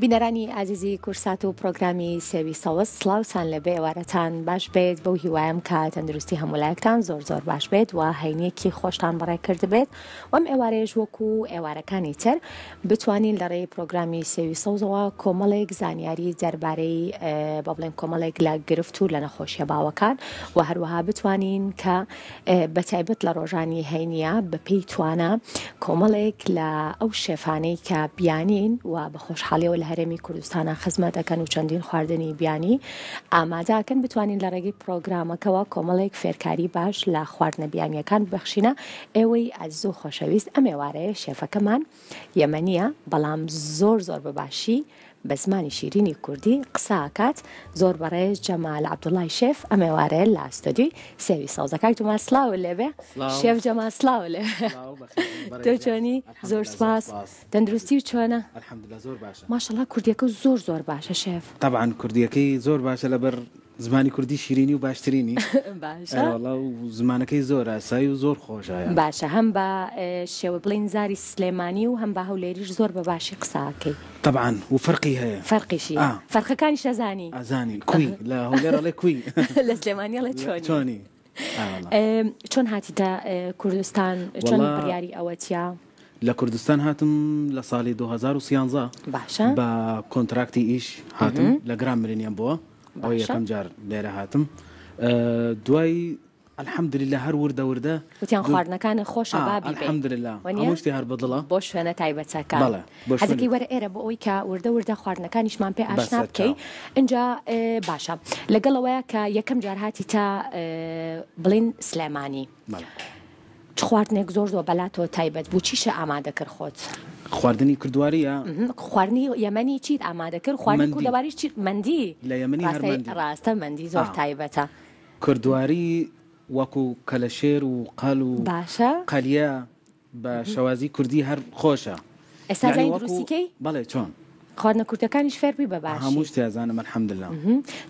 بینەرانی ئازیزی کورسات و پرۆگرامی سێوی سەوز سڵاوتان لێبێ ئێوارەتان باش بێت بەو هیوایم کە تەندروستی هەموولایەکتان زۆر زۆر باش بێت و هەینیەکی خۆشتان بەڕێ کردبێت وەم ئێوارەیەش وەکو ئێوارەکانی تر بتوانین لە ڕێی پرۆگرامی سێوی سەوزەوە کۆمەڵێک زانیاری دەربارەی با بڵێن کۆمەڵێک لە گرفت و لە نەخۆشیە باوەکان و هەروەها بتوانین کە بە تایبەت لە ڕۆژانی هەینیە بە پێی توانا کۆمەڵێک لە ئەو شێفانەی کە بیانین و بە خۆشحاڵیەوە لە هەرێمی کوردستانە خزمەت ئەکەن و چەندین خواردنی بیانی ئامادەکەن بتوانین لە ڕێگەی پرۆگرامەکەوە کۆمەڵێک فێرکاری باش لە خواردنە بیانیەکان ببەخشینە ئێوەی ئازیز و خۆشەویست. ئەم ئێوارەیە شێفەکەمان یەمەنیە بەڵام زۆر زۆر بە باشی بە زمانی شیرینی کوردی قسە ئەکات زۆر بەڕێز جەمال عەبدوڵای شێف ئەم ئێوارەیە لە ستۆدیۆی سێوی سەوزە کاک جەمال سڵاوت لێبێ شێف جەمال سڵاوت لێ تۆ چۆنی زۆر سپاس تەندروستی و چۆنە الحمدلله زۆر باشە ماشەڵا کوردیەکە زۆر زۆر باشە شێف طبعا کوردیەکەی زۆر باشە لەبەر زمانی کوردی شیرینی و باشترینی باشە ئەرێ وەڵا و زمانەکەی زۆر ئاسایی و زۆر خۆشە یان. باشە هەم بە شێوە بڵێین زاری سلێمانی و هەم بە هەولێریش زۆر بە باشی قسە ئەکەی. تەبعەن و فەرقی هەیە. فەرقیشی هەیە ئا. فەرقەکانیش ئەزانی؟ ئەزانی کوی لە هەولێر ئەڵێ کوی. لە سلێمانی ئەڵێ چۆنی. چۆنی ئا وەڵا. چۆن هاتیتە کوردستان چۆن وەڵا بڕیاری ئەوەت یا؟ لە کوردستان هاتم لە ساڵی 2013 باشە. بە کۆنتراکتی ئیش هاتم لە گران ملینیەم بووە. ئەوە باشە. یەکەم جار لێرە هاتم دوای الحمدللە هەر وردە وردە وتیان خواردنەکانت خۆشە با بیبەین الحمدللە وەنیە؟ هەموو شتێ هەر بەدڵە بۆ شوێنە تایبەتەکان بەڵێ بۆ شوێنە حەزەکەی وەرە ئێرە بۆ ئەوەی کە وردە وردە خواردنەکانیشمان پێ ئاشنا بەسەر بکەی چاو. ئینجا باشە لەگەڵ ئەوەیا کە یەکەم جار هاتیتە بڵین سلێمانی بەڵێ. چ خواردنێک زۆر زۆر بەلاتەوە تایبەت بوو چیشە ئامادە کرد خۆت؟ خواردنی کوردواریە؟ خواردنی یەمەنی چیت ئامادە کرد خواردنی مەندی. کوردەواریش چیت مەندی؟ لە یەمەنی هەر ڕاستە مەندی. ڕاستە مەندی زۆر ئا. تایبەتە. کوردواری وەکو کەلەشێر و قەل و باشە. قەلیە بە شەوازی کوردی هەر خۆشە. ئێستا یەعنی زانی وەکو دروستی کەی؟ بەڵێ چۆن؟ خواردنە کوردەکانیش فێر بووی بە باشی؟ هەموو شتێ ئەزانم الحمدللە.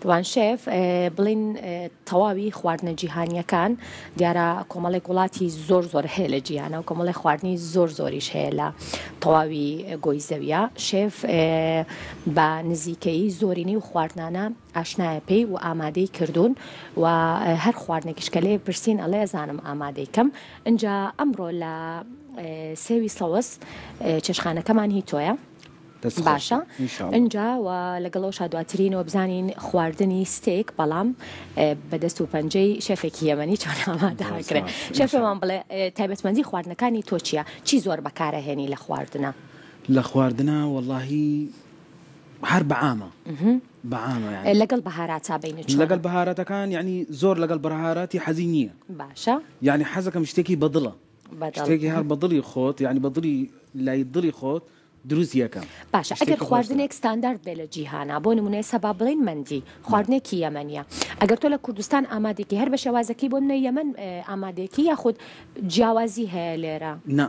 تەبعەن شێف بڵێین تەواوی خواردنە جیهانیەکان دیارە کۆمەڵێک وڵاتی زۆر زۆر هەیە لە جیهانە و کۆمەڵێک خواردنی زۆر زۆریش هەیە لە تەواوی گۆی زەویە شێف بە نزیکەیی زۆرینەی و خواردنانە ئاشنایە پێی و ئامادەی کردوون و هەر خواردنێکیش کە لێ پرسین ئەڵێ ئەزانم ئامادەی کەم ئینجا ئەمڕۆ لە سێوی سەوز چێشخانەکەمان هی تۆیە باشە ئینجا و لەگەڵەوەشا دواترینەوە بزانین خواردنی ستێک بەڵام بە دەست و پەنجەی شێفێکی یەمەنی چۆن ئامادەکرێ شێفمان بڵێ تایبەتمەندی خواردنەکانی تۆ چییە چی زۆر بەکارەهێنی لە خواردنە لە خواردنە وەڵاهی هەر بەعامە بەعامە یانی. لەگەڵ بەهاراتا بینت چۆنە؟ لەگەڵ بەهاراتەکان یانی زۆر لەگەڵ بەهاراتی حەزی نییە. باشە. یانی حەزەکەم شتێکی بەدڵە. بەدڵ. شتێکی هەر بەدڵی خۆت یانی بەدڵی لای دڵی خۆت دروستی ئەکەم. باشە ئەگەر خواردنێک ستاندارد بێ لە جیهانا بۆ نمونە ئێستا با بڵێین مەندی خواردنێکی یەمەنیە ئەگەر تۆ لە کوردستان ئامادەیەکی هەر بە شێوازەکەی بۆ نمونە یەمەن ئامادەیەکی یاخود جیاوازی هەیە لێرە؟ نا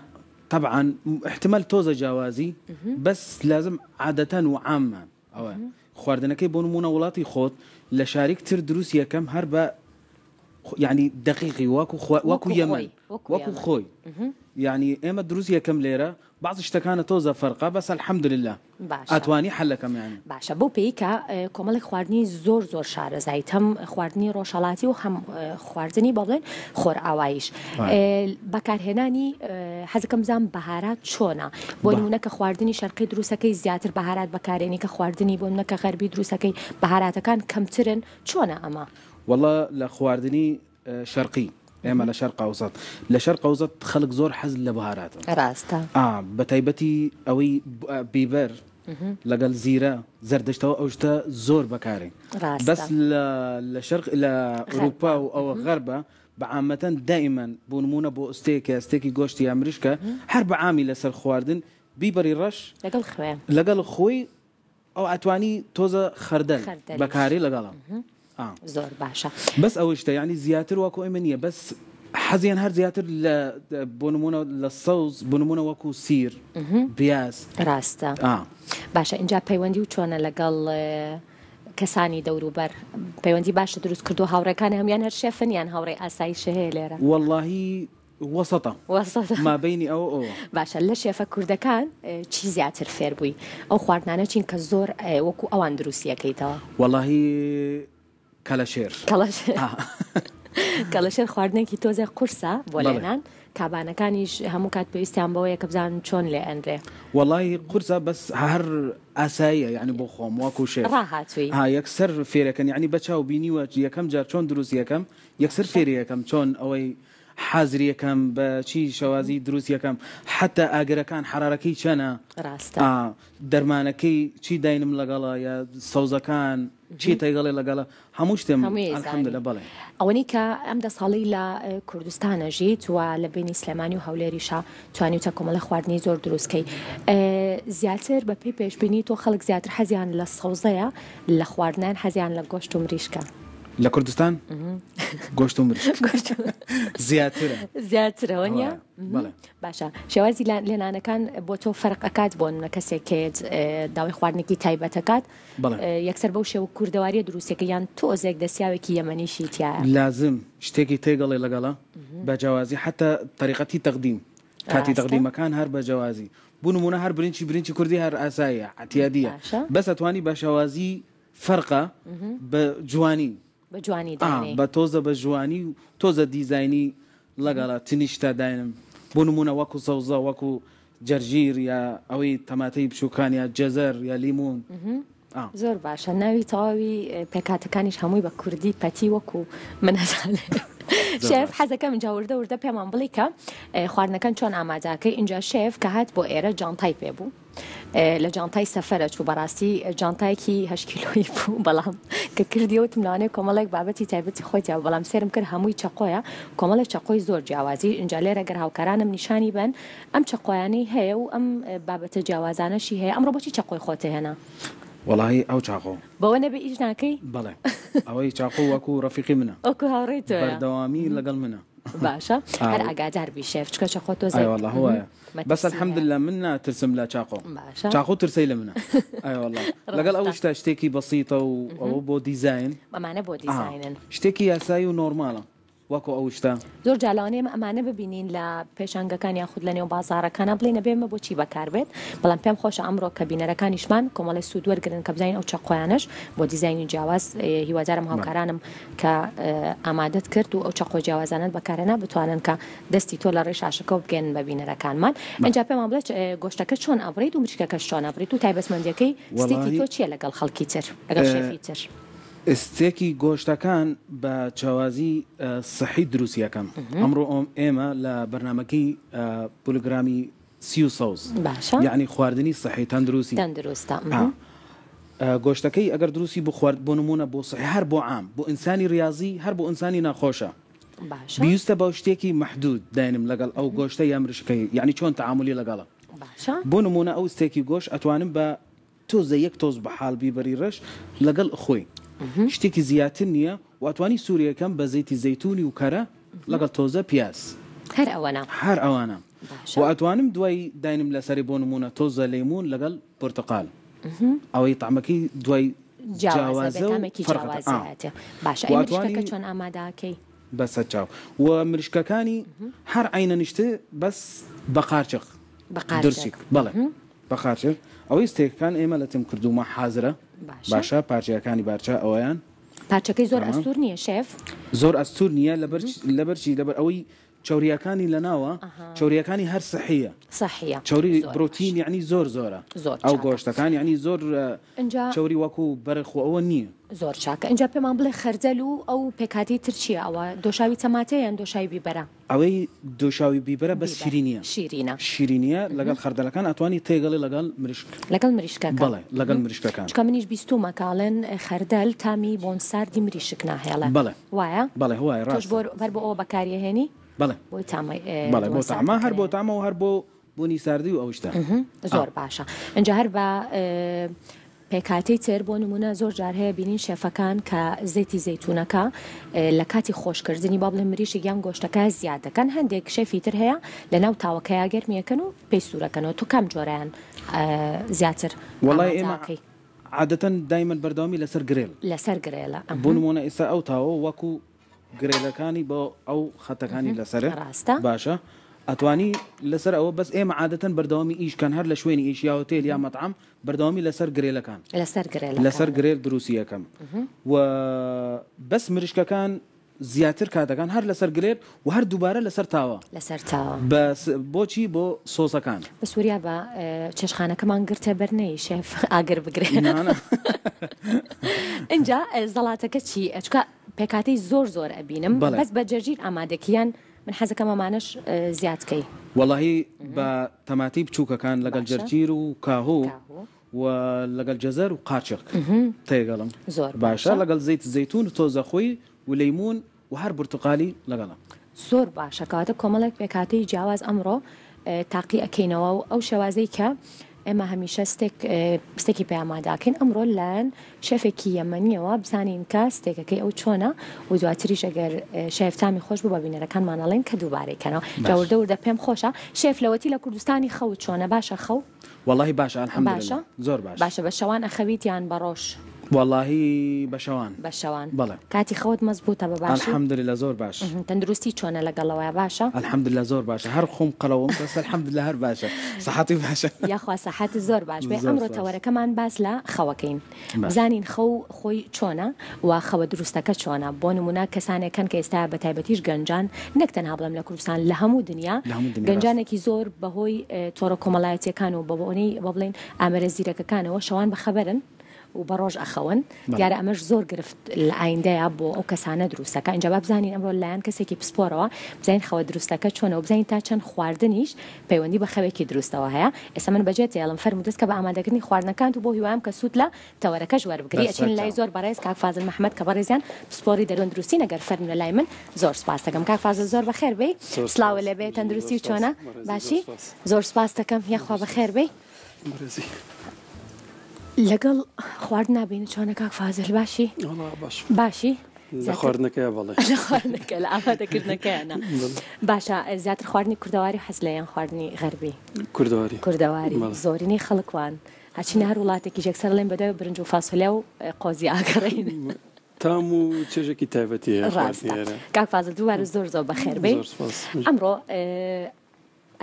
تەبعەن احتمال تۆزە جیاوازی بەس لازم عادەتەن و عامە ئەوە خواردنەکەی بۆ نمونە وڵاتی خۆت لە شاریک تر دروست یەکەم هەر بە یعنی دقیقی وەکو وەکو یەمەن وەکو خۆی یعنی ئێمە دروست یەکەم لێرە بەعزی شتەکانە تۆزە فەرقە بەس الحمدللە باشە ئەتوانی حەلەکەم یانی. باشە بەو پێی کە کۆمەڵێک خواردنی زۆر زۆر شارەزایت هەم خواردنی ڕۆژهەڵاتی و هەم خواردنی با بڵێن خۆرئاواییش بەکارهێنانی حەزەکەم بزانم بەهارات چۆنە بۆ نمونە کە خواردنی شەرقی دروستەکەی زیاتر بەهارات بەکارێنی کە خواردنی بۆ نمونە کە غەربی دروستەکەی بەهاراتەکان کەمترن چۆنە ئەمە؟ وەڵا لە خواردنی شەرقی ئێمە لە شەرق ئەوسەت لە شەرق ئەوسەت خەڵک زۆر حەز لە بەهاراتە ڕاستە ئا بەتایبەتی ئەوەی بیبەر لەگەڵ زیرە زەردەشتەوە ئەو شتە زۆر بەکارێ بەس لە لە شەرق لە ئەوروپا و ئەوە غەربە بە عامەتەن دائیمەن بۆ نمونە بۆ ئستێکە ستێکی گۆشتی یا مریشکە هەر بە عامی لەسەر خواردن بیبەری ڕەش لەگەڵ خوێ لەگەڵ خۆی ئەو ئەتوانی تۆزە خەردەل بەکاری لەگەڵە زۆر باشە بەس ئەوە شتە یعنی زیاتر وەکو ئێمە نییە بەس حەزیان هەر زیاتر لە بۆ نمونە لە سەوز بۆ نمونە وەکو سیر بیاز ڕاستە باشە اینجا پەیوەندی و چۆنە لەگەڵ کەسانی دەوروبەر پەیوەندی باشە دروست کردو هاوڕێکانی هەموان هەر شێفن یان هاوڕێ ئاساییش هەیە لێرە وەڵاهی. وەسەتە. وەسەتە. مابەینی ئەوە و ئەوە. باشە لە شێفە کوردەکان چی زیاتر فێر بووی؟ ئەو خواردنانە چین کە زۆر وەکو ئەوان دروستی ئەکەیتەوە؟ وەڵاهی کەلەشێر. کەڵەشێر. کەڵەشێر خواردنێکی تۆزێک قورسە بۆ لێنان. کابانەکانیش هەموو کات پێویستیان بەوەیە کە بزانن چۆن لێ ئەنرێ. وەڵاهی قورسە بەس هەر ئاساییە یانی بۆ خۆم وەکو شێف. ڕاهاتووی. ها یەکسەر فێرەکەن یانی بە چاو بینیوە یەکەم جار چۆن دروستی ئەکەم یەکسەر فێری ئەکەم چۆن ئەوەی حازری ئەکەم بە چی شێوازی دروستی ئەکەم حەتا ئاگرەکان حەرارەکەی چەنە ڕاستە. ئا دەرمانەکەی چی داینم لەگەڵە یا سەوزەکان چی تێگەڵێ لەگەڵە هەموو شتێم هەمووی ئەیزانی. الحمدللە بەڵێ. ئەوەنەی کە ئەم دە ساڵەی لە کوردستان ئەژیت و لە بەینی سلێمانی و هەولێریشا توانیوتە کۆمەڵە خواردنی زۆر دروست کەی زیاتر بە پێی پێشبینی تۆ خەڵک زیاتر حەزیان لە سەوزەیە لە خواردنان حەزیان لە گۆشت و مریشکە؟ لە کوردستان گۆشت و مریشک زیاترە. زیاترە وەنیە؟ بەڵێ. باشە شێوازی لێنانەکان بۆ تۆ فەرق ئەکات بۆ نمونە کەسێک کە داوای خواردنێکی تایبەت ئەکات بەڵێ. یەکسەر بەو شێوە کوردەواریە دروستەکە یان تۆزێک دەسیاوێکی یەمەنیشی تیایە؟ لازم شتێکی تێگەڵێ لەگەڵە بە جیاوازی حەتا تەریقەتی تەقدیم کاتی تەقدیمەکان هەر بە جیاوازی بو نمونە هەر برنجی برنجی کوردی هەر ئاساییە عتیادیە باشە. بەس ئەتوانی بە شێوازی فەرقە بە جوانی بە جوانی داینێی. بە تۆزە بە جوانی و تۆزە دیزاینی لەگەڵە تنیشتە داینم بۆ نمونە وەکو سەوزە وەکو جەرجیر یا ئەوەی تەماتەی بچوکان یا جەزەر یا لیمون. زۆر باشە ناوی تەواوی پێکهاتەکانیش هەمووی بە کوردی پەتی وەکو من ئەزانێ. شێف حەزەکەم ئینجا وردە وردە پێمان بڵی کە خواردنەکان چۆن ئامادەکەی ئینجا شێف کە هات بۆ ئێرە جانتای پێ بوو. لە جانتای سەفەرە چوو بەڕاستی جانتایەکی هەشت کیلۆیی بوو بەڵام کە کردیەوە وتم لەوانەیە کۆمەڵێک بابەتی تایبەتی خۆی تیا بوو بەڵام سێرم کرد هەمووی چەقۆیە کۆمەڵێک چەقۆی زۆر جیاوازی ئینجا لێرە گەر هاوکارانم نیشانی بەن ئەم چەقۆیانەی هەیە و ئەم بابەتە جیاوازانەشی هەیە ئەمڕۆ بۆچی چەقۆی خۆت هێنا؟ وەڵاهی ئەو چاقۆ. بەوە نەبێ ئیش ناکەی؟ بەڵێ ئەوەی چاقۆ وەکوو ڕەفیقی منە. وەکوو هاوڕێی تۆیە. بەردەوامی لەگەڵ منە. باشە هەر ئاگادار بی شێف چونکە چەقۆ تۆزێک ئەی وەڵا هوایە بەس الحمدللە من ناترسم لە چاقۆ چاقۆ ترسەی لە منە ئەی وەڵا لەگەڵ ئەو شتە شتێکی بەسیتە و ئەوە بۆ دیزاین ئەمانە بۆ دیزاینن شتێکی یاسایی و نۆرمالە وەکو ئەو شتە. زۆر جار لەوانەیە ئێمە ئەمانە ببینین لە پێشانگەکان یاخود لە نێو بازاڕەکانا بڵێین ئەبێ ئەمە بۆچی بەکار بێت بەڵام پێم خۆشە ئەمڕۆ کە بینەرەکانیشمان کۆمەڵێ سوود وەرگرن کە بزانین ئەو چەقۆیانەش بۆ دیزاینی جیاواز هیوادارم هاوکارانم کە ئامادەت کرد و ئەو چەقۆ جیاوازانەت بەکارهێنا بتوانن کە دەستی تۆ لە ڕێی شاشەکەوە بگەیەنن بە بینەرەکانمان ئینجا پێمان بڵێ گۆشتەکە چۆن ئەبڕیت و مریشکەکەش چۆن ئەبڕیت و تایبەتمەندیەکەی ستێکی تۆ چیە لەگەڵ خەڵکی تر لەگەڵ شێفی تر؟ ستێکی گۆشتەکان بە چاوازی سحی دروستی ئەکەم ئەمڕۆ ئێمە لە بەرنامەکەی پولگرامی سیو سەوز باشە یەعنی خواردنی سحی تەندروستی تەندروستە گۆشتەکەی ئەگەر دروستی بخوارد بۆ نمونە بۆ سحی هەر بۆ عام بۆ ئینسانی ریاضی هەر بۆ ئینسانی ناخۆشە باشە بیوستە بە شتێکی مەحدود داینم لەگەڵ ئەو گۆشتە یا مریشکەی یەعنی چۆن تەعامولی لەگەڵە باشە بۆ نمونە ئەو ستێکی گۆشت ئەتوانم بە تۆزە یەک تۆز بەحال بیبەری رەش لەگەڵ خۆی شتێکی زیاتر نیە و ئەتوانی سوریەکەم بە زەیتی زەیتونی و کەرە لەگەڵ تۆزە پیاز. هەر ئەوەنە. هەر ئەوانە باشە. و ئەتوانم دوای داینم لەسەری بۆ نمونە تۆزە لەیمون لەگەڵ پرتقال ئەوەی تامەکەی دوای جیاوازە جیاوازە و تامێکی فەرقە جیاوازی ئا. هاتێ باشە و ئەی ئەتوانی مریشکەکە چۆن ئامادە ئەکەی؟ بەسەر چاو و مریشکەکانی هەر عەینە نیشتێ بەس بە قارچق بە قارچک درسیک بەڵێ. بە قارچک ئەوەی ستێکەکان ئێمە لە تم کردوومە حازرە باشە. باشە پارچەکانی بارچە ئەوەیان پارچەکەی زۆر تەمام. ئەستوور نییە شێف؟ زۆر ئەستوور نییە لەبەر لەبەر چی لەبەر ئەوەی چەورییەکانی لەناوە چەورییەکانی هەر سحییە سحییە چەوری زۆر پرۆتین باشە. یەعنی زۆر زۆرە زۆر ئەو چاکە. گۆشتەکان یەعنی زۆر ئینجا چەوری وەکو بەرخ و ئەوە نییە. زۆر چاکە ئینجا پێمان بڵێ خەردەل و ئەو پێکهاتەی تر چییە ئەوە دۆشاوی تەماتەیە یان دۆشاوی بیبەرە؟ ئەوەی دۆشاوی بیبەرە بەس شیرینیە. شیرینە. شیرینیە لەگەڵ خەردەلەکان ئەتوانی تێگەڵی لەگەڵ مریشک. لەگەڵ مریشکەکە. بەڵێ لەگەڵ مریشکەکان. چونکە منیش بیستومە کە ئەڵێن خەردەل تامی بۆن ساردی مریشک ناهێڵێ. بەڵێ. وایە؟ بەڵێ وایە تۆش ڕاستە. بۆ هەر بۆ ئەوە بەکاری ئەهێنی؟ بەڵێ. بۆی تامەی بەڵێ بۆن بۆ تامە هەر بۆ ساردەکەی. تامە و هەر بۆ بۆنی ساردی و ئەو شتە. زۆر باشە ئینجا هەر بە پێکهاتەی تر بۆ نمونە زۆر جار هەیە بینین شێفەکان کە زەیتی زەیتونەکە لە کاتی خۆشکردنی با بڵێن مریشک یان گۆشتەکە زیاد دەکەن هەندێک شێفی تر هەیە لە ناو تاوەکەیا گەرمیەکەن و پێی سوورەکەنەوە تۆ کام جۆرەیان زیاتر وەڵای ئێمە ئامادەکەی؟ عادەتەن دایمەن بەردەوامی لەسەر گرێل لەسەر گرێلە بۆ نمونە ئێستا ئەو تاوە وەکو. گرێلەکانی بۆ ئەو خەتەکانی لەسەرە ڕاستە. باشە ئەتوانی لەسەر ئەوە بەس ئێمە عادەتەن بەردەوامی ئیش کەن هەر لە شوێنی ئیش یا هۆتێل یا مەتعەم بەردەوامی لەسەر گرێلەکان لەسەر گرێلەکان لەسەر گرێل دروستی ئەکەم و بەس مریشکەکان زیاتر کاتەکان هەر لەسەر گرێل و هەر دووبارە لەسەر تاوە. لەسەر تاوە. بەس بۆچی بۆ سۆسەکان. بەس وریا بە چێشتخانەکەمان گرتە بەر نەی شێف ئاگر بگرێ. نا نا. ئینجا زەڵاتەکە چی چونکە پێکهاتەی زۆر زۆر ئەبینم بەڵێ. بەس بە جەرجیر ئامادەکی یان من حەزەکەم ئەمانەش زیاد کەی. وەڵاهی بە تەماتەی بچووکەکان لەگەڵ باشە. جەرجیر و کاهوو کاهوو. و لەگەڵ جەزەر و قارچک تێگەڵم زۆر باشە باشە. لەگەڵ زەیت زەیتون و تۆزە خۆی و لەیمون و هەر برتقالی لەگەڵە. زۆر باشە کەواتە کۆمەڵێک پێکهاتەی جیاواز ئەمڕۆ تاقی ئەکەینەوە و ئەو شێوازەی کە ئێمە هەمیشە ستێک ستێکی پێ ئامادە ئەکەین ئەمڕۆ لەلایەن شێفێکی یەمەنیەوە بزانین کە ستێکەکەی ئەو چۆنە و دواتریش ئەگەر شێف تامی خۆش بوو بە بینەرەکانمان ئەڵێن کە دووبارەی کەنەوە جا باش. وردە وردە پێم خۆشە شێف لەوەتی لە کوردستانی خەوت چۆنە باشە خەو؟ وەڵاهی باشە الحمدللە باشە؟ زۆر باش. باشە بە شەوان ئەخەویت یان بە ڕۆژ؟ وەڵاهی بە شەوان. بە شەوان. بەڵێ. کاتی خەوت مەزبوتە بە باشی؟ الحمدللە زۆر باش. تەندروستی چۆنە لەگەڵەوەیا باشە؟ الحمدللە زۆر باشە هەر خۆم قەڵەوم بەس الحمدللە هەر باشە سەحەتی باشە. یاخوا سەحەتت زۆر باش بێ. زۆر ئەمڕۆ سوپاس. تەوەرەکەمان باس لە خەوەکەین. باش. بزانین خەو خۆی چۆنە و خەوە دروستەکە چۆنە بۆ نمونە کەسانێک هەن کە ئێستا بە تایبەتیش گەنجان نەک تەنها بڵێم لە کوردستان لە هەموو دنیا لە هەموو دنیا ڕاستە. گەنجانێکی زۆر بەهۆی تۆڕە کۆمەڵایەتیەکان و بەبۆنەی بۆ بڵێین ئامێرە زیرەکەکانەوە شەوان بەخەبەرن و بە ڕۆژ ئەخەون بەڵێ. دیارە ئەمەش زۆر گرفت لە ئایندەیا بۆ ئەو کەسانە دروستەکا ئینجا با بزانین ئەمڕۆ لەلایەن کەسێکی پسپۆرەوە بزانین خەوە دروستەکە چۆنە و بزانین تا چەند خواردنیش پەیوەندی بە خەوێکی دروستەوە هەیە ئێستا من بەجێت ئەیەڵم فەرموو دەست کە بە ئامادەکردنی خواردنەکانت و بۆ هیوایم کە سوود لە تەوەرەکەش وەربگری ئەچین لای زۆر بەڕێز کاک فازل محمد کە بەڕێزیان پسپۆڕی دەروون دروستین ئەگەر فەرموون لای من زۆر سوپاس دەکەم کاک فازل زۆر بەخێر بێی سڵاوە لێ بێ تەندروستی چۆنە باشی زۆر سوپاس دەکەم یاخوا بەخێر بێی لەگەڵ خواردن نابینی چۆنە کاک فازل باشی باشی لە خواردنەکەیا بەڵێ. لە خواردنەکە لە ئامادەکردنەکەیانە باشە زیاتر خواردنی کوردەواری حەز لە یان خواردنی غەربی؟ کوردەواری. کوردەواری زۆرینەی خەڵک وان ئەچینە هەر وڵاتێکیش یەکسەر ئەڵێن بەدوای برنج و فاسۆلیا و قۆزی ئاگەڕێین. تام و چێژێکی تایبەتی هەیە خواردنی ڕاستە ئێرە. کاک فازل دووبارە زۆر زۆر بەخێر بێی. زۆر سوپاس. ئەمڕۆ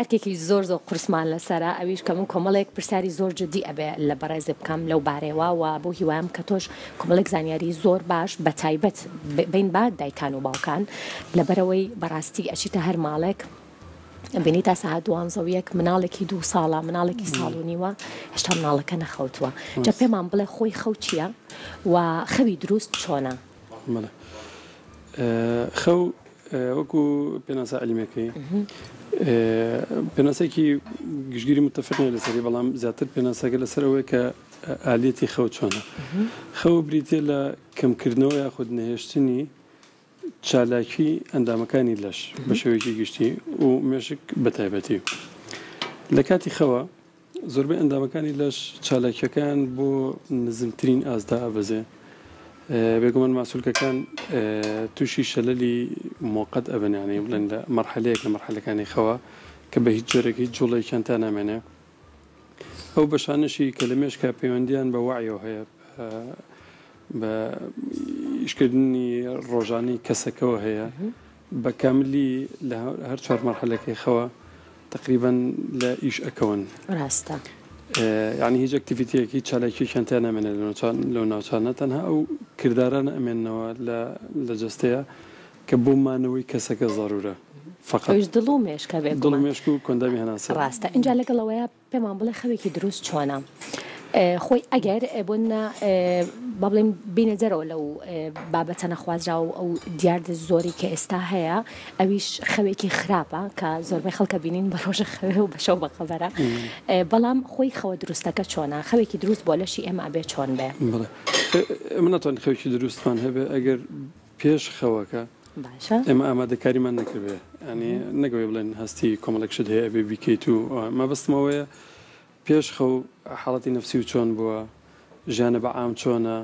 ئەرکێکی زۆر زۆر قورسمان لەسەرە ئەویش کە من کۆمەڵێک پرسیاری زۆر جدی ئەبێ لە بەڕێزت بکەم لەو بارەیەوە و بەو هیوایەم کە تۆش کۆمەڵێک زانیاری زۆر باش بە تایبەت بین بە دایکان و باوکان لەبەرئەوەی بەڕاستی ئەچیتە هەر ماڵێک بینی تا سەعات دوانزە و یەک مناڵێکی دوو ساڵە مناڵێکی ساڵ و نیوە هێشتا مناڵەکە نەخەوتووە جا پێمان بڵێ خۆی خەو چییە و خەوی دروست چۆنە؟ بەڵێ خەو وەکو پێناسە عیلمیەکەی پێناسەیەکی گشتگیری متفق نیە لەسەری بەڵام زیاتر پێناسەکە لەسەر ئەوەیە کە ئالیەتی خەو چۆنە خەو بریتە لە کەمکردنەوە یاخود نەهێشتنی چالاکی ئەندامەکانی لەش بە شێوەیەکی گشتی و مێشک بە تایبەتی. لە کاتی خەوە زۆربەی ئەندامەکانی لەش چالاکیەکەیان بۆ نزمترین ئاست دائەبەزێ. بێگومان ماسولکەکان تووشی شەلەلی مۆقەت ئەبن یانی بڵێن لە مەرحەلەیەک لە مەرحەلەکانی خەوە کە بە هیچ جۆرێک هیچ جوڵەیەکیان تا نامێنێ. ئەو بەشانەشی کە لە مێشکا پەیوەندیان بە وەعیەوە هەیە بە ئیشکردنی ڕۆژانەی کەسەکەوە هەیە بە کاملی لە هەر چوار مەرحەلەکەی خەوە تقریبا لە ئیش ئەکەون. ڕاستە. یانی هیچ ئەکتیڤیتیەک هیچ چالاکیەکیان تیا نامێنێت لەو ناوچانە تەنها ئەو کردارانە ئەمێننەوە لە جەستەیە کە بۆ مانەوەی کەسەکە زەرورە فەقەت. ئەویش دڵ و مێشکە دڵ و بێگومان. مێشک و کۆئەندامی هەناسە. ڕاستە ئینجا لەگەڵ ئەوەیا پێمان بڵێ خەوێکی دروست چۆنە؟ خۆی ئەگەر بۆ نمونە با بڵێین بینە دەرەوە لەو بابەتە نەخوازراوە و ئەو دیاردە زۆری کە ئێستا هەیە ئەویش خەوێکی خراپە کە زۆربەی خەڵکە بینین بە ڕۆژە خەوێ و بە شەو بە خەبەرە بەڵام خۆی خەوە دروستەکە چۆنە خەوێکی دروست بۆ لەشی ئێمە ئەبێ چۆن بێ؟ بەڵێ ئێمە ناتوانین خەوێکی دروستمان هەبێ ئەگەر پێش خەوەکە باشە ئێمە ئامادەکاریمان نەکردبێ یانی نەک ئەوەی بڵێن هەستی کۆمەڵێک شت هەیە ئەبێ بیکەیت و مەبەستم ئەوەیە پێش خەو حاڵەتی نەفسی و چۆن بووە ژیانە بە عام چۆنە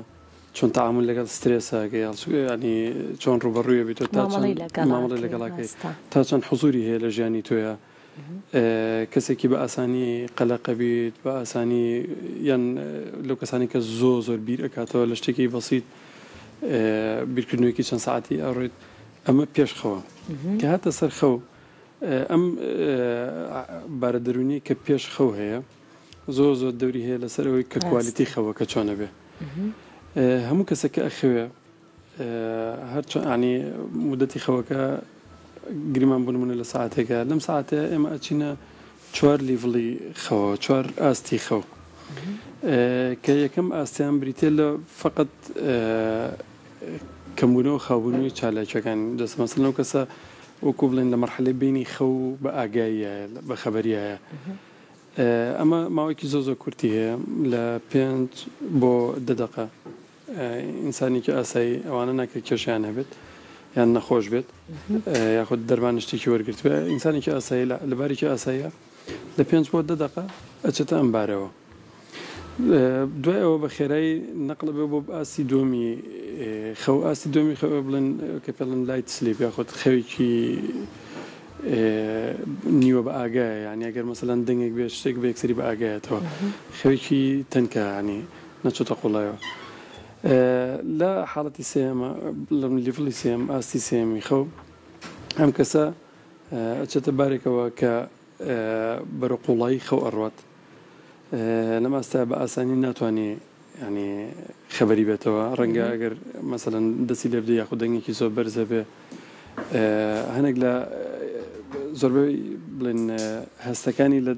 چۆن تەعامول لەگەڵ سترێسا ئەکەی یانی چۆن ڕووبەڕووی ئەبیتەوە تا چەند مامەڵەی لەگەڵا مامەڵەی ئەکەی لەگەڵا ئەکەی ڕاستە. تا چەند حزوری هەیە لە ژیانی تۆیا کەسێکی بە ئاسانی قەلەق ئەبیت بە ئاسانی یان لەو کەسانی کە زۆر زۆر بیر ئەکاتەوە لە شتێکی بەسیت بیرکردنەوەیەکی چەند سەعاتی ئەڕۆیت. ئەمە پێش خەوە. کە هاتە سەر خەو ئەم بارە دەروونیەی کە پێش خەو هەیە زۆر زۆر دەوری هەیە لەسەر ئەوەی کە quality خەوەکە چۆنە بێ. هەموو کەسێک کە ئەخەوێ هەرچەند ینی مدەتی خەوەکە گریمان بۆ نمونە لە ساعتێکە لەم ساعتە ئێمە ئەچینە چوار level ی خەوە چوار ئاستی خەو کە یەکەم ئاستیان بریتە لە فقط کەمبوونەوە خاوبوونەوەی چالاکیەکان دەست مەسەلەن ئەو کەسە وەکو بڵێن لە مەرحەلەی بینی خەو بە ئاگاییە بە خەبەریایە ئەمە ماوەیەکی زۆر زۆر کورتی هەیە لە پێنج بۆ دە دەقە ئینسانێکی ئاسایی ئەوانە ناکرێت کێشیان هەبێت یان نەخۆش بێت یاخود دەرمان شتێکی وەرگرتوێ ئینسانێکی ئاسایی لە بارێکی ئاساییە لە پێنج بۆ دە دەقە ئەچێتە ئەم بارەوە دوای ئەوە بە خێرایی نەقڵ ئەبێ بۆ ئاستی دووەمی خەو، ئاستی دووەمی خەو بڵێن کە پێڵێن light sleep یاخود خەوێکی نیوە بە ئاگایە یانی ئەگەر مەسەلەن دەنگێک بێت شتێک بە یەکسەری بە ئاگایەتەوە خەوێکی تەنکە ینی نەچۆتە قوڵایەوە لە حاڵەتی سێیەمە لە level ی سێیەم ئاستی سێیەمی خەو ئەم کەسە ئەچێتە بارێکەوە کە بەرەو قوڵایی خەو ئەڕوات لەم ئاستە بە ئاسانی ناتوانێ یانی خەبەری بێتەوە ڕەنگە ئەگەر مەسەلەن دەستی لێ بدەی یاخود دەنگێکی زۆر بەرز هەبێ هەنێک لە زۆربەی بڵێن هەستەکانی لە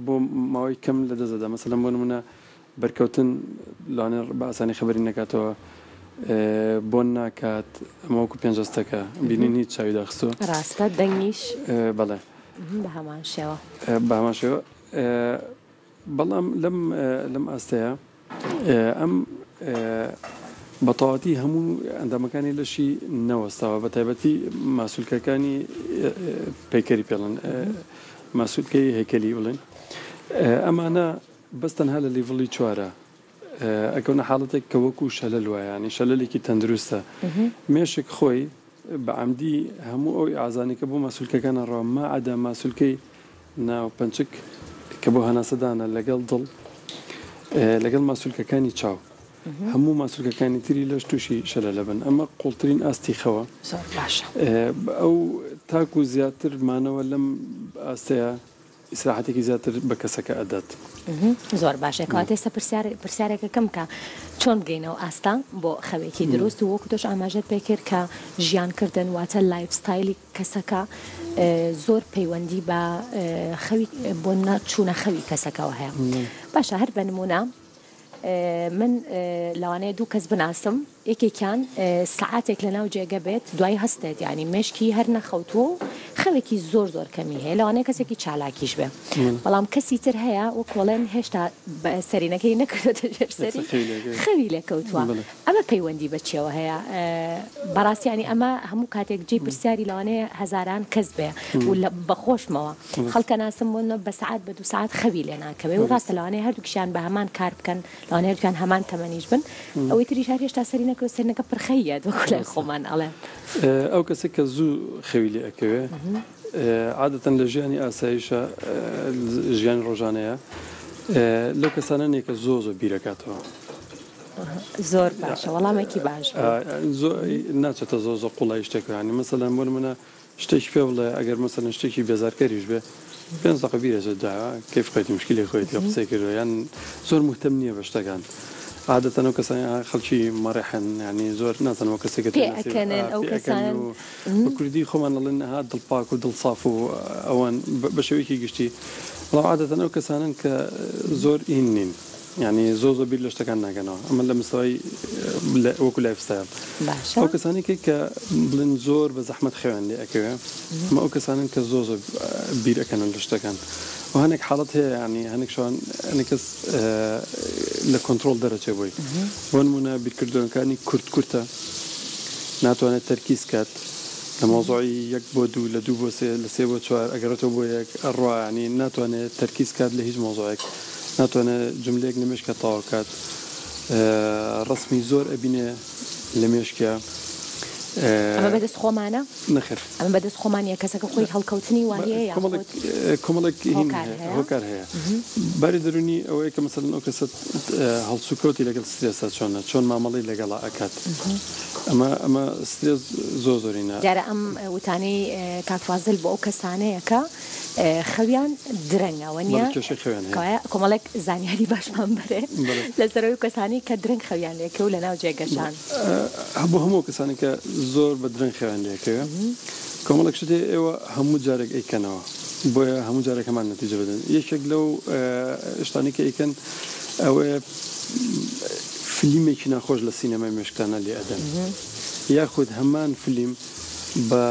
بۆ ماوەی کەم لە دەست دەدا مەسەلەن بۆ نمونە بەرکەوتن لەوانەیە بە ئاسانی خەبەری نەکاتەوە بۆن ناکات ئەمە وەکو پێنج هەستەکە بینین هیچ چاوی داخستووە ڕاستە دەنگیش بەڵێ بە هەمان شێوە بە هەمان شێوە بەڵام لەم لەم ئاستەیە ئەم بەتەواتی هەموو ئەندامەکانی لەشی نەوەستاوە بە تایبەتی ماسولکەکانی پەیکەری پێڵن ماسولکەی هەیکەلی بڵێن ئەمانە بەس تەنها لە لیڤڵی چوارە ئەکەونە حاڵەتێک کە وەکو شەلەل وایە یانی شەلەلێکی تەندروستە مێشک خۆی بە عەمدی هەموو ئەو ئیعازانەی کە بۆ ماسولکەکان ئەڕوا ما عەدا ماسولکەی ناو پەنچک کە بۆ هەناسەدانە لەگەڵ دڵ لەگەڵ ماسولکەکانی چاو هەموو ماسولکەکانی تری لەش تووشی شەلەلە بن ئەمە قوڵترین ئاستی خەوە زۆر باشە ئەو تاکو زیاتر مانەوە لەم ئاستەیە ئیسراحەتێکی زیاتر بە کەسەکە ئەدات. زۆر باشە کەواتە ئێستا پرسیار پرسیارێکەکەم کە چۆن بگەینەوە ئاستە بۆ خەوێکی دروست و وەکو تۆش ئاماژەت پێ کرد کە ژیان کردن واتە life style ی کەسەکە زۆر پەیوەندی بە خەوی بۆ چوونە خەوی کەسەکەوە هەیە باشە هەر بە نمونە من لەوانەیە دوو کەس بناسم یەکێکیان سەعاتێک لەناو جێگە بێت دوای هەستێت یانی مێشکی هەر نەخەوتووە و خەوێکی زۆر زۆر کەمی هەیە لەوانەیە کەسێکی چالاکیش بێ بەڵام کەسی تر هەیە وەک وەڵێن هێشتا سەرینەکەی نەکردۆتە ژێر سەری خەوی لێ کەوتووە ئەمە پەیوەندی بە چیەوە هەیە بەڕاستی ینی ئەمە هەموو کاتێک جێی پرسیاری لەوانەیە هەزاران کەس بێ و بە خۆشمەوە خەڵکە ناسم بۆ بە سەعات بە دوو سەعات خەوی لێ ناکەوێ و ڕاستە لەوانەیە هەردووکیان بە هەمان کار بکەن لەوانەیە هەردووکیان هەمان تەمەنیش بن ئەوەی تریش هەر هێشتا سەری نەکەوێت سەرینەکە پرخەییە وەکو لای خۆمان ئەڵێن. ئەو کەسەی کە زوو خەوی لێ ئەکەوێ عادەتەن لە ژیانی ئاساییشا ژیانی ڕۆژانەیە لەو کەسانە نیە کە زۆر زۆر بیرەکاتەوە. زۆر باشە وەڵامێکی باش بوو. ناچێتە زۆر زۆر قوڵایی شتێکەوە یانی مەسەلەن بۆ نموونە شتێکی پێ بڵێ ئەگەر مەسەلەن شتێکی بێزارکەریش بێ پێنج دەقە بیر ئەچێت جا کەیف خۆیەتی موشکیلەی خۆیەتی قسەی کردوە یان زۆر موهتەم نییە بە شتەکان عادەتەن ئەو کەسانە خەڵکی مەڕیحن یانی زۆر نازانم ئەو کەسێکە پێ ئەکەنن ئەو کەسانە بە کوردی خۆمان ئەڵێن ها دڵپاک و دڵساف و ئەوان بە شێوەیەکی گشتی بەڵام عادەتەن ئەو کەسانەن کە زۆر ئین نین. یانی زۆر زۆر بیر لە شتەکان ناکەنەوە ئەمە لە مستەوای وەکو life style باشە ئەو کەسانی کە کە بڵێن زۆر بە زەحمەت خەویان لێ ئەکەوێ ئەمە ئەو کەسانن کە زۆر زۆر بیر ئەکەنەوە لە شتەکان و هەنێک حاڵەت هەیە یانی هەنێک شوان هەنێک کەس لە کۆنترۆڵ دەرەچێ بۆی بۆ نمونە بیرکردنەوەکانی کورت کورتە ناتوانێت تەرکیز کات لە مەوزوعی یەک بۆ دوو لە دوو بۆ سێ لە سێ بۆ چوار ئەگەڕێتەوە بۆ یەک ئەڕوا یانی ناتوانێت تەرکیز کات لە هیچ مەوزوعێک ناتوانێ جوملەیەک لە مێشکیا تەواو کات ڕەسمی زۆر ئەبینێ لە مێشکیا. ئەمە بەدەست خۆمانە؟ نەخێر. ئەمە بەدەست خۆمان نیە کەسەکە خۆی هەڵکەوتنی وا هەیە یاخود کۆمەڵێک هۆکار هەیە؟ هۆکار هەیە. باری دەروونی ئەوەیە کە مەسەلەن ئەو کەسە هەڵسوکەوتی لەگەڵ سترێسا چۆنە، چۆن مامەڵەی لەگەڵا ئەکات. ئەمە ئەمە سترێس زۆر زۆرینە. دیارە ئەم وتانەی کاک فازل بۆ ئەو کەسانەیە کە خەویان درەنگە وەنیە؟ بەڵێ کێشەی خەویان هەیە. کەوایە کۆمەڵێک زانیاری باشمان بەرێ لەسەر ئەو کەسانەی کە درەنگ خەویان لێکەوێ و لەناو جێگەشان. بۆ هەموو ئەو کەسانەی کە زۆر بە درەنگ خەویان لێکەوێ کۆمەڵێک شت هەیە ئێوە هەموو جارێک ئەیکەنەوە بۆیە هەموو جارێک هەمان نەتیجە بدەن یەکێک لەو شتانەی کە ئەیکەن ئەوەیە فلیمێکی ناخۆش لە سینەمای مێشکتانە لێ ئەدەن یاخود هەمان فلیم بە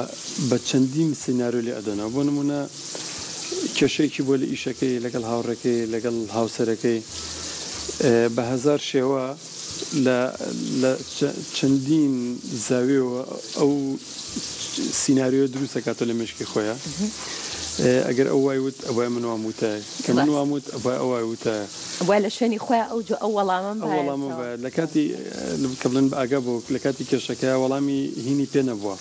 بە چەندین سیناریۆ لێ ئەدەنەوە بۆ نمونە کێشەیەکی بۆ لە ئیشەکەی لەگەڵ هاوڕێکەی لەگەڵ هاوسەرەکەی بە هەزار شێوە لە لە چەندین زاویەوە ئەو سیناریۆیە دروست ئەکاتەوە لە مێشکی خۆیا ئەگەر ئەو وای وت ئەبوایە من وام وتایە کە من وام وت ئەبوایە ئەو وای وتایە. ئەبوایە لە شوێنی خۆیا ئەو جۆ ئەو وەڵامەم ئەو وەڵامەم بایەتەوە. لە کاتی کە بڵێن بە ئاگا بوو لە کاتی کێشەکەیا وەڵامی هینی پێ نەبووە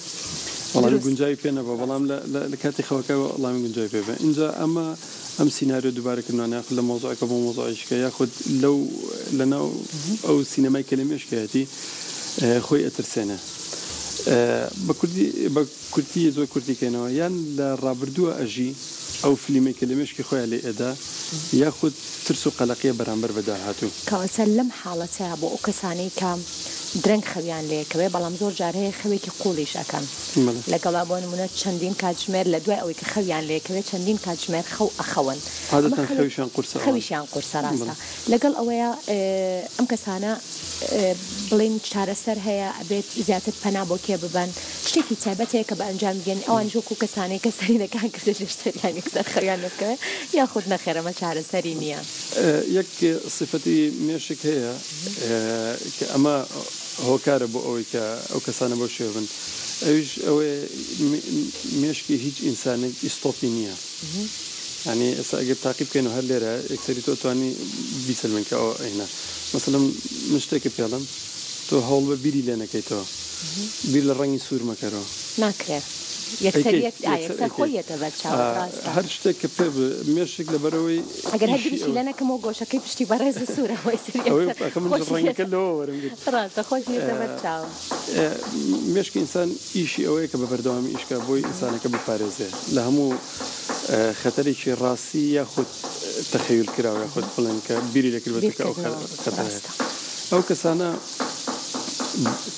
وەڵامی دروست. گونجاوی پێ نەبووە بەڵام لە لە کاتی خەوەکە وەڵامی گونجاوی پێ بێ ئینجا ئەمە ئەم سیناریۆ دووبارەکردنەوانە یاخود لە مەوزوعێکەوە بۆ مەوزوعێکی کە یاخود لەو لەناو ئەو سینەمای کە لە مێشکایەتی خۆی ئەترسێنێ بە کوردی بە کورتی زۆر کورتی کەینەوە یان لە ڕابردووە ئەژی ئەو فلیمەی کە لە مێشکی خۆیا لێ ئەدا یاخود ترس و قەلەقیە بەرامبەر بە داهاتوو. کەواتە لەم حاڵەتەیا بۆ ئەو کەسانەی کە درەنگ خەویان لێکەوێ بەڵام زۆر جار هەیە خەوێکی قوڵیش ئەکەن لەگەڵا بۆ نمونە چەندین کاتژمێر لە دوای ئەوەی کە خەویان لێکەوێ چەندین کاتژمێر خەو ئەخەون ئەمە عادەتەن خەویشیان قورسە ئەوان. خەویشیان قورسە ڕاستە لەگەڵ ئەوەیا ئەم کەسانە بڵێین چارەسەر هەیە ئەبێت زیاتر پەنا بۆ کێ ببەن شتێکی تایبەت هەیە کە بە ئەنجام بگەن ئەوانیش وەکو کەسانەی کە سەرینەکان کردە ژێر سەریان یەکسەر خەویان لێ بکەوێ یاخود نەخێر ئەمە چارەسەری نییە. یەک سیفەتی مێشک هەیە کە ئەمە هۆکارە بۆ ئەوەی کە ئەو کەسانە بەو شێوە بن ئەویش ئەوەیە مێشکی هیچ ئینسانێک ئیستۆپی نییە یانی ئێستا ئەگەر تاقی بکەینەوە هەر لێرە یەکسەری تۆ توانی بیسەلمێن کە ئەوە هینا مەسەلەن من شتێکت پێڵێم تۆ هەوڵ بە بیری لێ نەکەیتەوە بیر لە ڕەنگی سوور مەکەرەوە. ناکرێ یەکسەر یەک ئا یەکسەر خۆی یەتە بەر چاوت ڕاستە. هەر شتێک کە پێ مێشک لەبەرئەوەی ئەگەر هەر بیریشی لێ نەکەمەوە گۆشەکەی پشتی بەڕێز سوورە ئەوەی سەر یەکسەر خۆشی ڕەنگەکە لەوە وەرم گرت. ڕاستە خۆشی یەتە بەر چاوم. مێشکی ئینسان ئیشی ئەوەیە کە بە بەردەوامی ئیش کا بۆی ئینسانەکە بپارێزێ لە هەموو خەتەرێکی ڕاستی یاخود تەخەیول کراو یاخود بڵێن کە بیری لێ کردبێتەوە کە ئەو خەتەرە هەیە. ئەو کەسانە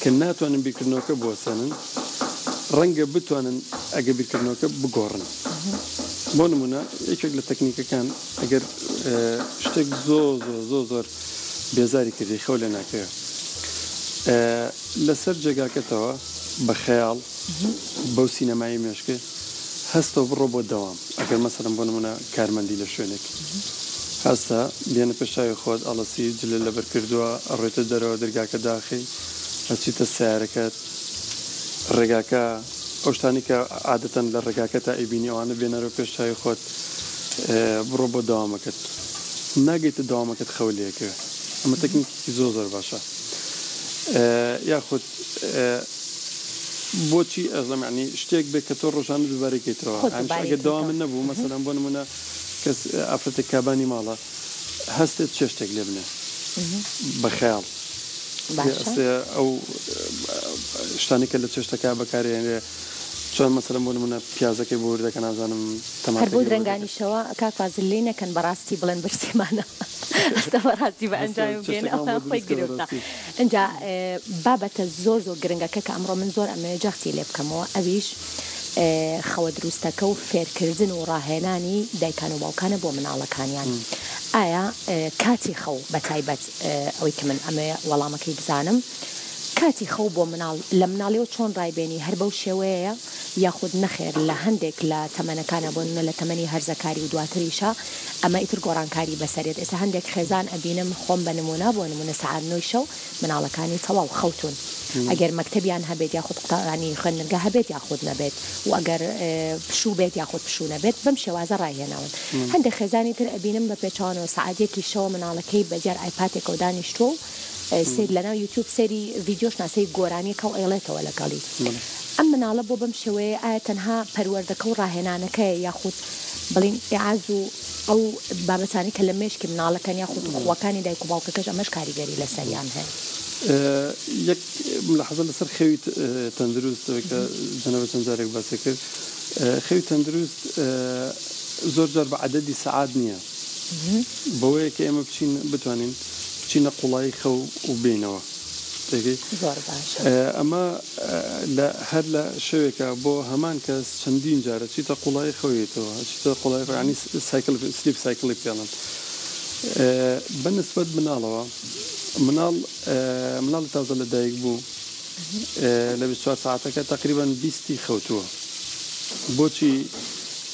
کە ناتوانن بیرکردنەوەکە بوەستێنن ڕەنگە بتوانن ئەگەر بیرکردنەوەکە بگۆڕن. بۆ نموونە یەکێک لە تەکنیکەکان ئەگەر شتێک زۆر زۆر زۆر زۆر بێزاری کردی خەو لێ ناکەوێ لەسەر جێگاکەتەوە بە خەیاڵ بەو سینەمایەی مێشکت هەستەوە بڕۆ بۆ دەوام ئەگەر مەسەلەن بۆ نموونە کارمەندی لە شوێنێک هەستە بێنە پێش چاوی خۆت ئەڵەسی جلت لەبەر کردووە ئەڕۆیتە دەرەوە دەرگاکە داخەی ئەچیتە سەیارەکەت ڕێگاکە ئەو شتانەی کە عادەتەن لە ڕێگاکەتا ئەیبینی ئەوانە بێنەرەوە پێش چاوی خۆت بڕۆ بۆ دەوامەکەت ناگەیتە دەوامەکەت خەو لێکەوێ ئەمە تەکنیکێکی زۆر زۆر باشە یاخود بۆچی ئەزڵم یانی شتێک بێ کە تۆ ڕۆژانە دووبارەی کەیتەوە خۆت یانیش دووبارەی ئەگەر کەیتەوە. دەوامت نەبوو مەسەلەن بۆ نموونە کەس ئافرەتێک کابانی ماڵە هەستێت چێشتێک لێ بنێ بە خەیاڵ باشە. ئەستێ ئەو شتانەی کە لە چێشتەکە بەکارێنرێ چۆن مەسەلەن بۆ نموونە پیازەکەی بۆ وردەکە نازانم هەر بۆ تەماتەکەی بۆ وردەکە. درەنگانیشەوە کاک فازل لێی نەکەن بەڕاستی بڵێن برسیمانە ئەستە بەڕاستی بە هەستە ئەنجامی بگەین چێشتەکەمان ئەوە بۆ خۆی دروست کە گرفتە بەڕاستی. ئینجا بابەتە زۆر زۆر گرنگەکە کە ئەمڕۆ من زۆر ئەمەوێ جەختی لێ بکەمەوە ئەویش خەوە دروستەکە و فێرکردن و ڕاهێنانی دایکان و باوکانە بۆ مناڵەکانیان ئایا کاتی خەو بە تایبەت ئەوەی کە من ئەمەوێ وەڵامەکەی بزانم کاتی خەو بۆ مناڵ لە مناڵیەوە چۆن ڕایبێنی هەر بەو شێوەیەیە یاخود نەخێر لە هەندێک لە تەمەنەکانا بۆ نمونە لە تەمەنی هەرزەکاری و دواتریشا ئەمە ئیتر گۆڕانکاری بەسەرێت ئێستا هەندێک خێزان ئەبینم خۆم بە نمونە بۆ نمونە سەعات نۆی شەو مناڵەکانی تەواو خەوتون ئەگەر مەکتەبیان هەبێت یاخود قوتابانی خوێندنگە هەبێت یاخود نەبێت و ئەگەر پشوو بێت یاخود پشوو نەبێت بەم شێوازە ڕایهێناون هەندێک خێزانی تر ئەبینم بە پێچەوانەوە سەعات یەکی شەوە مناڵەکەی بە دیار ئایپاتێکەوە دانیشتووە و. سەیر لەناو یوتیوب سەیری ڤیدیۆش نا سەیری گۆرانیەکە و ئەیڵێتەوە لەگەڵی ئەم مناڵە بۆ بەم شێوەیە ئایا تەنها پەروەردەکە و ڕاهێنانەکەیە یاخود بڵین ئیعاز و ئەو بابەتانەی کە لە مێشکی مناڵەکەن یاخود خووەکانی دایک و باوکەکەش ئەمەش کاریگەری لەسەریان هەیە؟ یەک ملاحەزە لەسەر خەوی تەندروست کە جەنابت چەند جارێک باسی کرد خەوی تەندروست زۆر جار بە عەدەدی سەعات نییە بەوەیە کە ئێمە بچین بتوانین بچینە قوڵایی خەو و بێینەوە تێگەی؟ زۆر باشە. ئەمە لە هەر لە شەوێکا بۆ هەمان کەس چەندین جار ئەچیتە قوڵایی خەو یەیتەوە ئەچیتە قوڵایی خەو یانی cycle sleep cycle ی پێڵن بە نسبەت مناڵەوە مناڵ مناڵی تازە لە دایک بوو لە 24 سەعاتەکە تەقریبەن بیستی خەوتووە بۆچی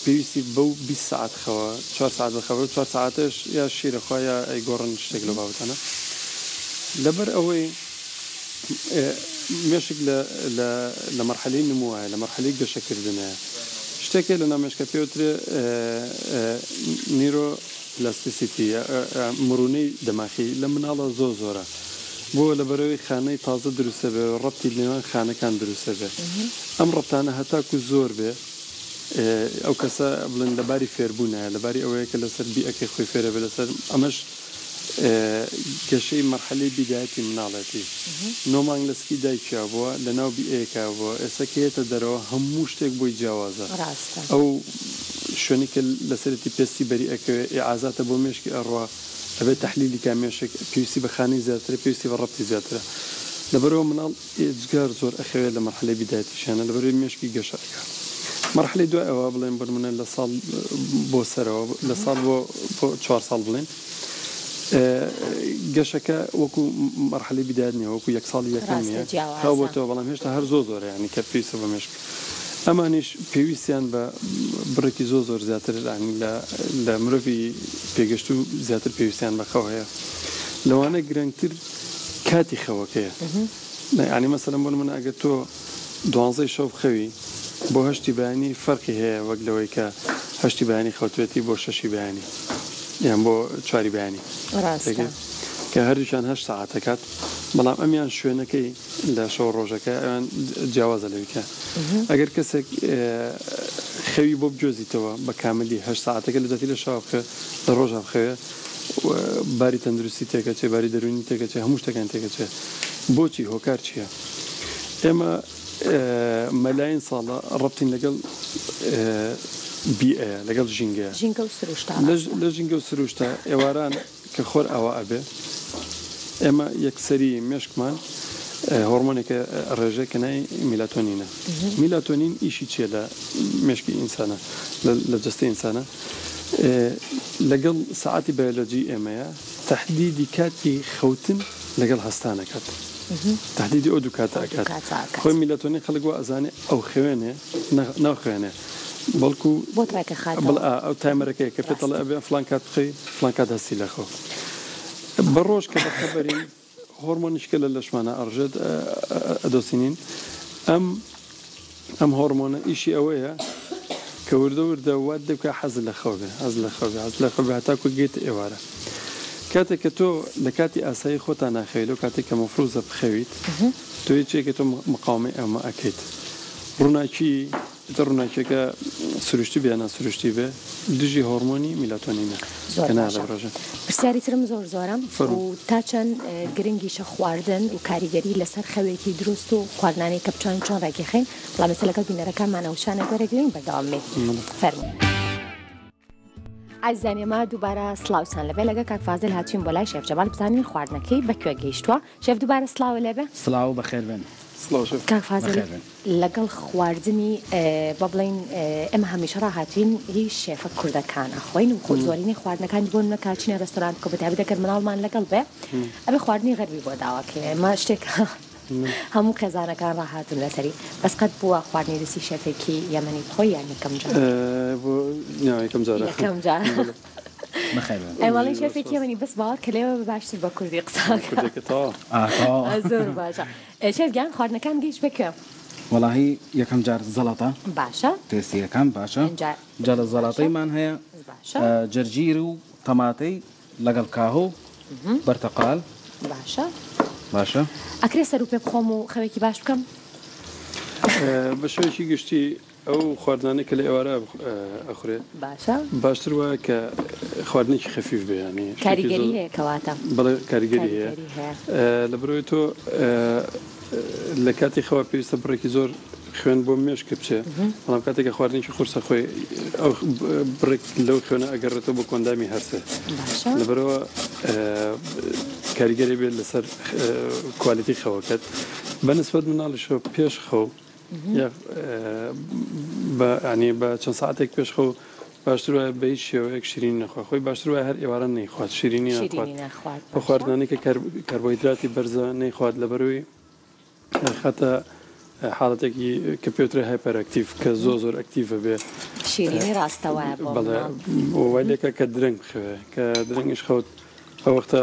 پێویستی بەو 20 سەعات خەوە چوار سەعات بخەوێ و چوار سەعاتەش یا شیر ئەخوا یا ئەیگۆڕن شتێک لەو بابەتانە لەبەر ئەوەی مێشک لە لە لە مەرحەلەی نموایە لە مەرحەلەی گەشەکردنایە شتێک هەیە لەناو مێشکە پێ وترێ نیرۆ پلاستیسیتی مرونەی دەماخی لە مناڵە زۆر زۆرە بۆ لەبەرەوەی خانەی تازە دروستە بێ ڕەبتی نێوان خانەکان دروستە بێ ئەم ڕەبتانە هەتاکو زۆر بێ ئەو کەسە بڵێن لە باری فێربوونایە، لە باری ئەوەیە کە لەسەر بیئەکەی خۆی فێرەبێ، لەسەر ئەمەش گەشەی مەرحەلەی بیدایەتی مناڵێتی. نۆ مانگ لە سکی دایکیا بووە، لە ناو بیئەیەکا بووە، ئێستا کە یەتە دەرەوە هەموو شتێک بۆی جیاوازە. ڕاستە. ئەو شوێنەی کە لەسەرێتی پێستی بەری ئەکەوێ، ئیعازاتە بۆ مێشکی ئەڕوا، ئەبێ تەحلیلی کا مێشک، پێویستی بە خانەی زیاترە، پێویستی بە ڕەبتی زیاترە. لەبەرئەوە مناڵ ئێجگار زۆر ئەخەوێ لە مەرحەلەی بیدایەتیشیانە لەبەرئەوەی مێشکی گەشە ئەکا مەرحەلەی دوای ئەوە بڵێن بۆ نمونە لە ساڵ بۆ سەرەوە لە ساڵ بۆ بۆ چوار ساڵ بڵێن گەشەکە وەکو مەرحەلەی بیدایەت نیە وەکو یەک ساڵی یەکەم ڕاستە نیە جیاوازە. خاو بۆتەوە بەڵام هێشتا هەر زۆر زۆرە یانی کە پێویستە بۆ مێشک ئەمانیش پێویستیان بە بڕێکی زۆر زۆر زیاتر یانی لە لە مرۆڤی پێگەشتوو زیاتر پێویستیان بە خەو هەیە لەوانە گرنگتر کاتی خەوەکەیە یانی مەسەلەن بۆ نمونە ئەگەر تۆ دوانزەی شەو بخەوی بۆ هەشتی بەیانی فەرقی هەیە وەک لەوەی کە هەشتی بەیانی خەوتبێتی بۆ شەشی بەیانی یان بۆ چواری بەیانی ڕاستە. کە هەردووکیان هەشت سەعات ئەکات بەڵام ئەمیان شوێنەکەی لە شەو ڕۆژەکە ئەوان جیاوازە لەویکە ئەگەر کەسێک خەوی بۆ بگوێزیتەوە بە کاملی هەشت سەعاتەکە لە جیاتی لە شەوا بخەوێ لە ڕۆژا بخەوێ باری تەندروستی تێکەچێ، باری دەروونی تێکەچێ، هەموو شتەکان تێکەچێ. بۆچی؟ هۆکار چییە؟ ئێمە مەلاین ساڵە ڕەبتین لەگەڵ بیئەیە، لەگەڵ ژینگەیە. ژینگە و سروشتا ڕاستە. لە ژینگە و سروشتا ئێواران کە خۆر ئاوا ئەبێ، ئێمە یەکسەری مێشکمان هۆڕمۆنێکە ئەڕێژێ کە ناوی میلاتۆنینە. میلاتۆنین ئیشی چییە لە مێشکی ئینسانا، لە جەستەی ئینسانا؟ لەگەڵ سەعاتی بایۆلۆجی ئێمەیە تەحدیدی کاتی خەوتن لەگەڵ هەستان ئەکات تەحدیدی ئەو دوو کاتە ئەکات خۆی میلاتۆنین خەڵک وا ئەزانێ ئەو خوێنێ ناوخوێنێ بەڵکو بۆت ڕێکەخاتەوە ئەو timer ەکەیە کە پێت ئەڵێ ئەبێ فڵان کات بخەوی فڵان کات هەستی لە خەو بە ڕۆژ کە بەخەبەرین هۆرمۆنیش کە لە لەشمانا ئەڕژێت ئەدۆسینین ئەم ئەم هۆرمۆنە ئیشی ئەوەیە کە وردە وردە وات لێ بکا حەزت لە خەو بێ حەزت لە خەو بێ حەزت لە خەو بێ هەتاکوو گەیتە ئێوارە کاتێک کە تۆ لە کاتی ئاسایی خۆتا ناخەوی لەو کاتێک کە مەفروزە بخەویت تۆ هیچێکە تۆ مقاومەی ئەمە ئەکەیت ڕووناکی ئیتر ڕووناکیەکە سروشتی بێ یا ناسروشتی بێ دژی هۆڕمۆنی میلاتۆنینە زۆر کە نایەڵێ باشە بڕێژێ. پرسیاری ترم زۆر زۆرە و فەرموو. تا چەند گرنگیشە خواردن و کاریگەری لەسەر خەوێکی دروست و خواردنانەی کە بتوانین چۆن ڕێکیخەین بەڵام ئێستا لەگەڵ بینەرەکانمانە وشانێک وەرەگرین بەردەوام بین بەڵێ. فەرموو. ئازیزان ئێمە دووبارە سڵاوتان لەبێ لەگەڵ کاک فازل هاتوین بۆ لای شێف جەمال بزانین خواردنەکەی بە کوێ گەیشتووە شێف دووبارە سڵاوە لێبێ. سڵاو بەخێر بێن. سڵاو شێف. کاک فازل بەخێر بێن. لەگەڵ خواردنی با بڵێین ئێمە هەمیشە ڕاهاتوین هی شێفە کوردەکان ئەخۆین و خۆ زۆرینەی خواردنەکانی بۆ نمونە کە چینە ڕێستۆرانت کە بەتایبەت ئەگەر مناڵمان لەگەڵ بێ ئەبێ خواردنی غەربی بۆ داوا کەین ئێمە شتێکە هەموو خێزانەکان ڕاهاتون لەسەری بەس قەت بووە خواردنی دەستی شێفێکی یەمەنی بخۆی یان یەکەم جار؟ بۆ نا یەکەم جارە. یەکەم جار. بەخێر بێن. ئەی وەڵی شێفێکی یەمەنی بەس باوەڕ کە لێوە باشتر بە کوردی قسە ئەکا. کوردیەکە تەواوە. ئا تەواوە. زۆر باشە. شێف گیان خواردنەکان گەیشت بە کوێ؟ وەڵاهی یەکەم جار زەڵەتە. باشە. تێستی یەکەم باشە. ئینجا جا لە زەڵاتەیمان هەیە باشە. جەرجیر و تەماتەی لەگەڵ کاهو بەرتەقال. باشە. باشە. ئەکرێ سەر و پێ بخۆم و خەوێکی باش بکەم؟ بە شێوەیەکی گشتی ئەو خواردنانەی کە لە ئێوارە ئەخورێ باشە. باشتر وایە کە خواردنێکی خەفیف بێ یانی شتێکی زۆر کاریگەری هەیە کەواتە. بەڵێ کاریگەری هەیە کاریگەری هەیە. لەبەرئەوەی تۆ لە کاتی خەوا پێویستە بڕێکی زۆر خوێن بۆ مێشک بچێ بەڵام کاتێک کە خواردنێکی قورسە خۆی ئەو بڕێک لەو خوێنە ئەگەڕێتەوە بۆ کۆندامی هەرسێ باشە. لەبەرئەوە کاریگەری بێت لەسەر کوالیتی خەوەکەت بە نسبەت مناڵیشەوە پێش خەو بە یانی بە چەند ساعتێک پێش خەو باشتر وایە بە هیچ شێوەیەک شیرینی نەخوا خۆی باشتر وایە هەر ئێواران نەیخوات شیرینی نەخوات شیرینی نەخوات ئەو باشە. خواردنانەی کە کاربۆهیدراتی بەرزە نەیخوات لەبەرئەوەی خاتە حاڵەتێکی کە پێوترێ hyperactive کە زۆر زۆر active بێ شیرینی ڕاستە وایە بۆ بەڵێ مناڵ. وای لێکە کە درەنگ بخەوێ کە درەنگیش خەوت ئەو وەختە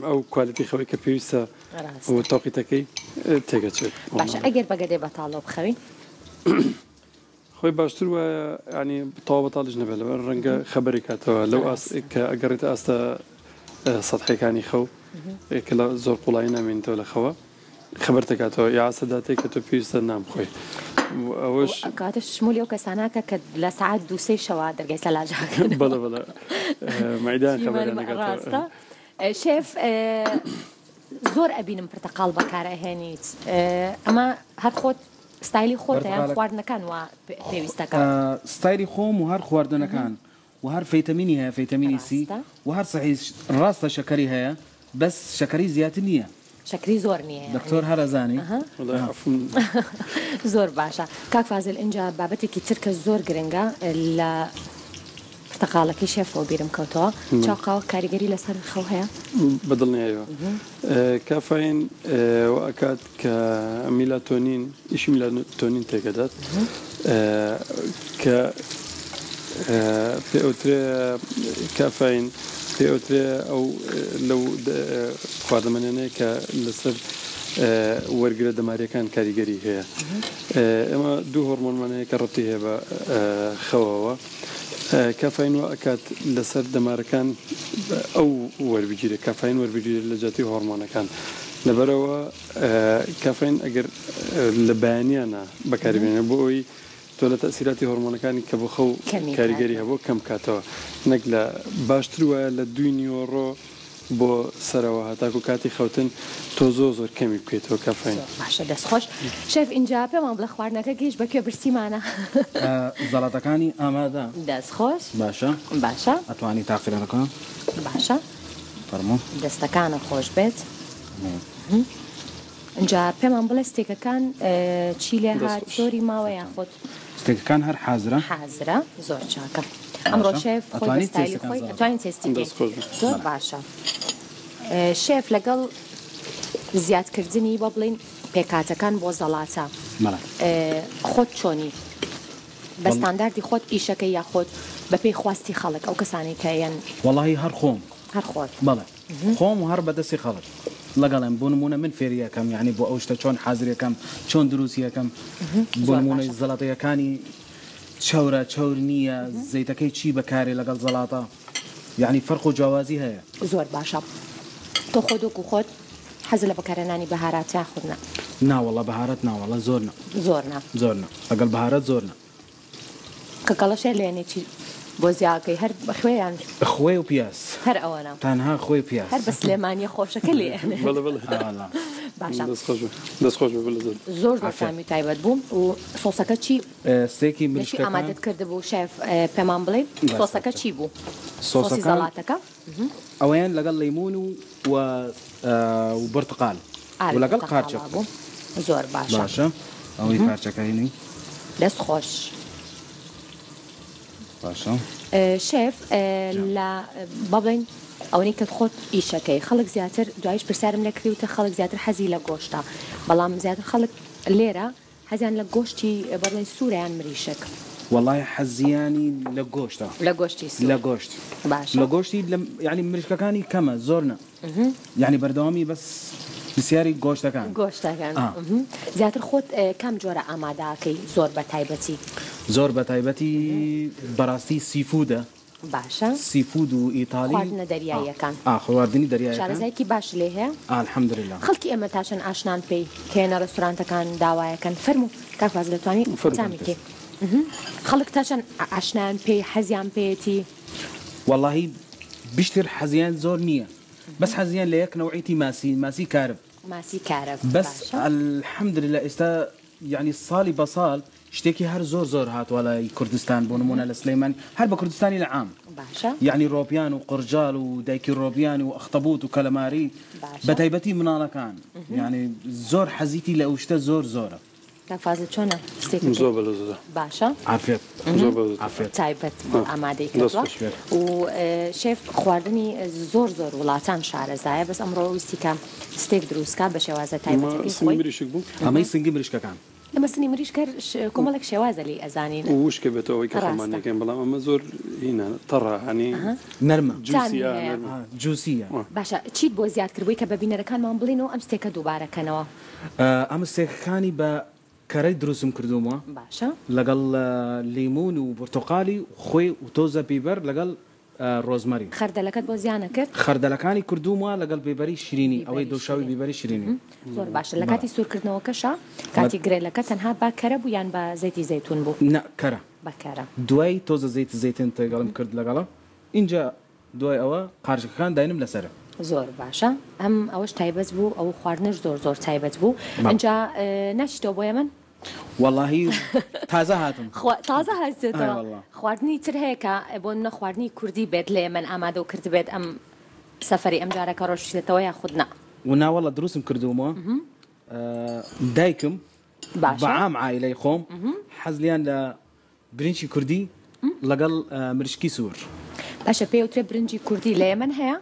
ئەو quality خەوەی کە پێویستە ڕاستە. و تەوقیتەکەی تێکەچێت. باشە ئەگەر بە گەدەی بەتاڵەوە بخەوین؟ خۆی باشتر وایە یانی تەواو بەتاڵیش نەبێت لەبەر ڕەنگە خەبەری کاتەوە لەو ئاست کە ئەگەڕێتە ئاستە سەتحیەکانی خەو کە لە زۆر قوڵایی نامێنیتەوە لە خەوە خەبەر دەکاتەوە یا ئاستە داتێک کە تۆ پێویستە نان بخۆی ئەوەش کاتە شمولی ئەو کەسانە کە لە سەعات دوو سێی شەوا دەرگای سەلاجە ئەکەنەوە. بەڵێ بەڵێ مەعیدەیان خەبەریان ئەکاتەوە. ڕاستە شێف زۆر ئەبینم پرتەقاڵ بەکار ئەهێنیت ئەمە هەر خۆت ستایلی خۆتە یان خواردنەکان وا پێویستەکە؟ ستایلی خۆم و هەر خواردنەکان و هەر فەیتەمینی هەیە فەیتەمینی سی و هەر سەحی ڕاستە شەکەری هەیە بەس شەکەری زیاتر نییە. شەکری زۆر نییە یانی. دکتۆر هەر ئەزانی. زۆر باشە کاک فازل ئینجا بابەتێکی تر کە زۆر گرنگە لە پرتەقاڵەکەی شێفەوە بیرم کەوتەوە چا قاوە کاریگەری لەسەر خەو هەیە؟ بە دڵنیایەوە کافاین وا ئەکات کە میلاتۆنین ئیشی میلاتۆنین تێکەدات کە پێ ئەوترێ کافاین پێ ئەوترێ ئەو لەو خواردەمەنیانەیە کە لەسەر وەرگرە دەماریەکان کاریگەری هەیە ئێمە دوو هۆرمۆنمان هەیە کە ڕەبتی هەیە بە خەوەوە کافاین وا ئەکات لەسەر دەمارەکان ئەو وەربگیرێت کافاین وەربگیرێت لە جیاتی هۆرمۆنەکان لەبەرئەوە کافاین ئەگەر لە بەیانیانە بەکاری بێنێت بۆ ئەوەی تۆ لە تەئسیراتی هۆرمۆنەکانی کە بۆ خەو کاریگەری هەبوو کەم بکاتەوە نەک لە باشتر وایە لە دووی نیوەڕۆ بۆ سەرەوە هەتاکو کاتی خەوتن تۆ زۆر زۆر کەمی بکەیتەوە کافاین. زۆر باشە دەست خۆش شێف ئینجا پێمان بڵێ خواردنەکە گەیشت بە کوێ برسیمانە. زەڵاتەکانی ئامادە. دەست خۆش. باشە. باشە. ئەتوانی تاقیرەکە. باشە. فەرموو. دەستەکانت خۆش بێت. ئینجا پێمان بڵێ ستێکەکان چی لێ هات زۆری ماوە یاخود. ستێکەکان هەر حازرە. حازرە زۆر چاکە. ئەمڕۆ شێف خۆی بە ستایلی خۆی ئەتوانین تێستی بکەین زۆر باشە شێف لەگەڵ زیادکردنی بۆ بڵین پێکاتەکان بۆ زەڵاتە خۆت چۆنی بە ستانداردی خۆت ئیشەکەی یاخۆت بەپێی خواستی خەڵک ئەو کەسانەی کە یەن؟ وەڵاهی هەر خۆم. هەر خۆت. بەڵێ خۆم و هەر بەدەستی خەڵک لەگەڵم بۆ نموونە من فێری ئەکەم یانی بۆ ئەو شتە چۆن حازری ئەکەم چۆن دروستی ئەکەم بۆ نموونە زەڵاتەکانی چەورە چەور نییە زەیتەکەی چی بەکارێ لەگەڵ زەڵاتە یانی فەرق و جیاوازی هەیە. زۆر باشە تۆ خۆت وەکو خۆت حەزت لە بەکارهێنانی بەهارات یاخود نا؟ نا وەڵا بەهارات نا وەڵا زۆر نا. زۆر نا. زۆر نا لەگەڵ بەهارات زۆر نا. کە کەڵەشێر لێنێ چی بۆ زیاکەی هەر خوێ یان؟ خوێ و پیاز. هەر ئەوەنە. تەنها خوێ و پیاز. هەر بە سلێمانیە خۆشەکە لێ ئەنێ. بەڵێ بەڵێ. ئاوەڵا. باشە. دەست خۆش بێ دەست خۆش بێ بەڵێ زۆر. زۆر زۆر تامی تایبەت بوو و سۆسەکە چی؟ ستێکی لە چی مریشکەکان. ئامادەت کردبوو شێف پێمان بڵێ سۆسەکە چی بوو؟ سۆسی سۆسەکان زەڵاتەکە. ئەوەیان لەگەڵ لەیمون و و و برتقال ئاوی و لەگەڵ پرتەقاڵا قارچک. بوو زۆر باشە. باشە ئەوەی پارچەکە هینی. دەست خۆش. باشە. شێف لە با بڵێین ئەوەنەی کە خۆت ئیشەکەی خەڵک زیاتر دوایش پرسیارم لێ کردی وتت خەڵک زیاتر حەزی لە گۆشتە بەڵام زیاتر خەڵک لێرە حەزیان لە گۆشتی با بڵێین سوورە یان مریشک؟ وەڵای حەزیانی لە گۆشتە. لە گۆشتی سوور. لە گۆشت. باشە. لە گۆشتی لە یانی مریشکەکانی کەمە زۆر نا. یانی بەردەوامی بەس پرسیاری گۆشتەکان. گۆشتەکان. زیاتر خۆت کام جۆرە ئامادە ئەکەی زۆر بە تایبەتی؟ زۆر بە تایبەتی بەڕاستی seafood ە. باشە. seafood و ئیتالی. خواردنە دەریاییەکان. ئا خواردنی دەریایەکان. شارەزایەکی باشت لێ هەیە؟ ئا الحمدللە. خەڵکی ئێمە تا چەند ئاشنان پێی کە یەنە ڕێستورانتەکان داوایەکەن فەرموو کاک فازل دەتوانی تامی کەی خەڵک تا چەند ئاشنایان پێی حەزیان پێیەتی؟ وەڵاهی بیشتر حەزیان زۆر نییە بەس حەزیان لە یەک نەوعیتی ماسی ماسی کارب. ماسی کارب بەس الحمدللە ئێستا یەعنی ساڵی بە ساڵ شتێکی هەر زۆر زۆر هاتوە لە کوردستان بۆ نمونە لە سلەیمانی هەر بە کوردستانی لە عام باشە. یەعنی ڕۆبیان و قڕجاڵ و دایکی ڕۆبیان و ئەختەبوت و کەلەماری باشە. بە تایبەتی مناڵەکان یەعنی زۆر حەزیتی لە ئەو شتە زۆر زۆرە. کاک فازل چۆنە ستێکەکەی؟ زۆر بەلەززە. باشە. عافیەت. زۆر بەلەززە. عافیەت. تایبەت ئامادەی دەست کردوە خۆش بێت. و شێف خواردنی زۆر زۆر وڵاتان شارەزایە بەس ئەمڕۆ ویستی کە ستێک دروست کا بە شێوازە ئەمە تایبەتەکەی سنگی خۆی. مریشک بوو؟ ئەمەی سنگی مریشکەکان. ئێمە سنی مریشک هەر کۆمەڵێک شێوازە لێی ئەزانین. وشکە بێتەوە ئەوەی کە خۆمان ڕاستە. یەکەین بەڵام ئەمە زۆر هینە تەڕە هەنی نەرمە. تامی جوسیە هەیە. نەرمە. جوسیە. باشە چیت بۆ زیاد کرد بۆی کە بە بینەرەکانمان بڵێین و ئەم ستێکە دووبارە کەنەوە؟ ئەم ستێکەکانی بە کەرەی دروستم کردوومە. باشە. لەگەڵ لیمون و پرتقالی و خوێ و تۆزە بیبەر لەگەڵ ڕۆزمەری. خەردەلەکەت بۆ زیانە کرد؟ خەردەلەکانی کردوومە لەگەڵ بیبەری شیرینی ئەوەی دۆشاوی بیبەری شیرینی. زۆر باشە لە کاتی سوورکردنەوەکەشا کاتی grill ەکە تەنها بە کەرە بوو یان بە زەیتی زەیتون بوو؟ نا کەرە. بە کەرە. دوای تۆزە زەیتی زەیتون تێگەڵم کرد لەگەڵە ئینجا دوای ئەوە قارچکەکان داینم لەسەرە. زۆر باشە ئەم ئەوەش تایبەت بوو ئەو خواردنەش زۆر زۆر تایبەت بوو ئینجا ناچیتەوە بۆ یەمەن؟ وەڵاهی تازە هاتم. تازە هاتیتەوە؟ خواردنی تر هەیە کە بۆ نمونە خواردنی کوردی بێت لە یەمەن ئامادەو کردبێت ئەم سەفەری ئەم جارە کە ڕۆشتیتەوە یاخود نا؟ نا وەڵا دروستم کردوومە دایکم باشە بە عام عائیلەی خۆم حەزلیان لە برنجی کوردی لەگەڵ مریشکی سوور. باشە پێی وترێ برنجی کوردی لە یەمەن هەیە؟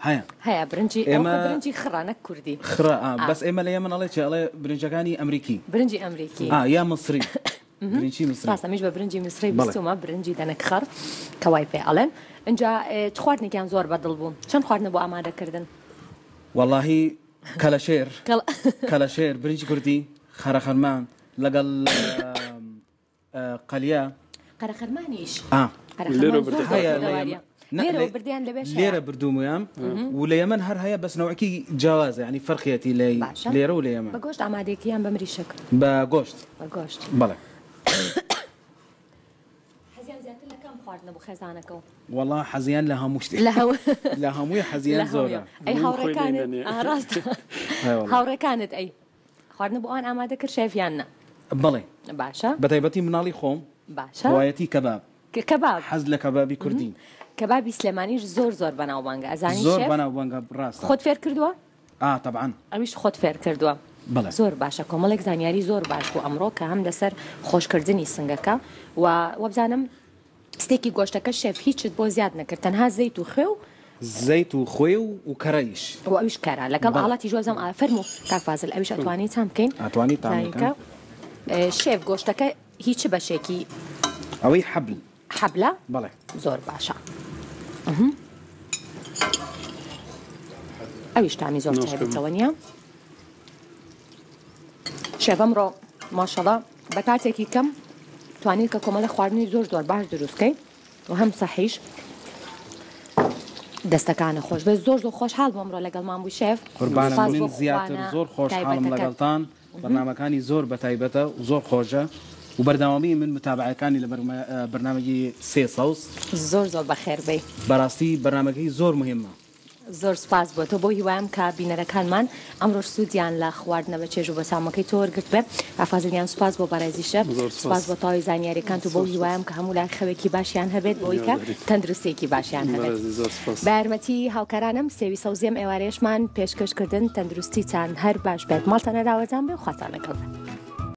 هەیە. هەیە برنجی ئێمە برنجی خڕە نەک کوردی. خڕە ئا بەس ئێمە لە یەمەن ئەڵێ چی ئەڵێ برنجەکانی ئەمریکی. برنجی ئەمریکی. ئا یا میسری. برنجی میسری. ڕاستە منیش بە برنجی میسری بیستومە برنجی دەنک خڕ کە وای پێ ئەڵێن. ئینجا چ خواردنێکیان زۆر بە دڵ بوو؟ چەند خواردنە بۆ ئامادەکردن؟ وەڵاهی کەلەشێر کەلەشێر برنجی کوردی خەرەخەرمان لەگەڵ قەلیا. قەرەخەرمانیش. ئا. قەرەخەرمان زۆر زۆر کوردەواریە. لێرەوە بردیان لەوێش هەیە. لێرە بردوومیان و لە یەمەن هەر هەیە بەس نەوعێکی جیاوازە یانی فەرقیەتی لە لێرە و لە یەمەن. بە گۆشت ئامادەیەکەی یان بە مریشک؟ بە گۆشت. بە گۆشت. بەڵێ. حەزیان زیاتر لە کام خواردنە بوو خێزانەکەو؟ وەڵا حەزیان لە هەموو شتێک. لە هەمووی حەزیان زۆرە. ئەی هاوڕێکانت؟ ڕاستە. هاوڕێکانت ئەی خواردنە بۆ ئەوان ئامادە کرد شێف یان نا؟ بەڵێ. باشە. بە تایبەتی مناڵی خۆم. باشە. هەوایەتی کەباب. کەباب. حەز لە کەبابی کوردی. کەبابی سلێمانیش زۆر زۆر بەناوبانگە ئەزانی زۆر بەناوبانگە ڕاستە. خۆت فێر کردووە؟ ئا تەبعەن. ئەویش خۆت فێر کردووە. بەڵێ. زۆر باشە کۆمەڵێک زانیاری زۆر باش بوو ئەمڕۆ کە هەم لەسەر خۆشکردنی سنگەکە و وەبزانم ستێکی گۆشتەکە شێف هیچت بۆ زیاد نەکرد تەنها زەیت و خوێ و زەیت و خوێ و کەرەیش. و ئەویش کەرە لەگەڵ ئاڵەتیش وەبزانم ئا فەرموو کاک فازل ئەویش ئەتوانی تام بکەین. ئەتوانی تام بکەم. شێف گۆشتەکە هی چ بەشێکی؟ ئەوەی حەبل. حەبلە؟ بەڵێ. زۆر باشە. ئەویش تامی زۆر تایبەتەوە نییە؟ شێف ئەمڕۆ ماشەڵا بە کاتێکی کەم توانیت کە کۆمەڵە خواردنی زۆر زۆر باش دروست کەی و هەم سەحیش دەستەکانە خۆش بێت زۆر زۆر خۆشحاڵ بووم ئەمڕۆ لەگەڵمان بووی شێف. قوربانم سوپاس من بۆ زیاتر خوانە زۆر خۆشحاڵم تایبەتەکەت. لەگەڵتان بەرنامەکانی زۆر بەتایبەتە و زۆر خۆشە و بەردەوامی من متابعەکانی لە بەرنامەی سێ سەوز. زۆر زۆر بەخێر بێی. بەراستی بەرنامەکەی زۆر مهمە. زۆر سوپاس بۆ تۆ، بەو هیوایەم کە بینەرەکانمان ئەمڕۆش سوودیان لە خواردنە بە چێژ و بەسامەکەی تۆ وەرگرتبێ. کاک فازل گیان سوپاس بۆ بەڕێزیشت، سوپاس بۆ تەواوی زانیاریەکانت و بەو هیوایەم کە هەموو لایەک خەوێکی باشیان هەبێت بۆ ئەوەی کە تەندروستیەکی باشیان هەبێت. بە یارمەتی هاوکارانم سێوی سەوزی ئەم ئێوارەیەشمان پێشکەش کردن، تەندروستیتان هەر باش بێت، ماڵتان هەر ئاوەدان بێ و خواتان لەگەڵ بێت.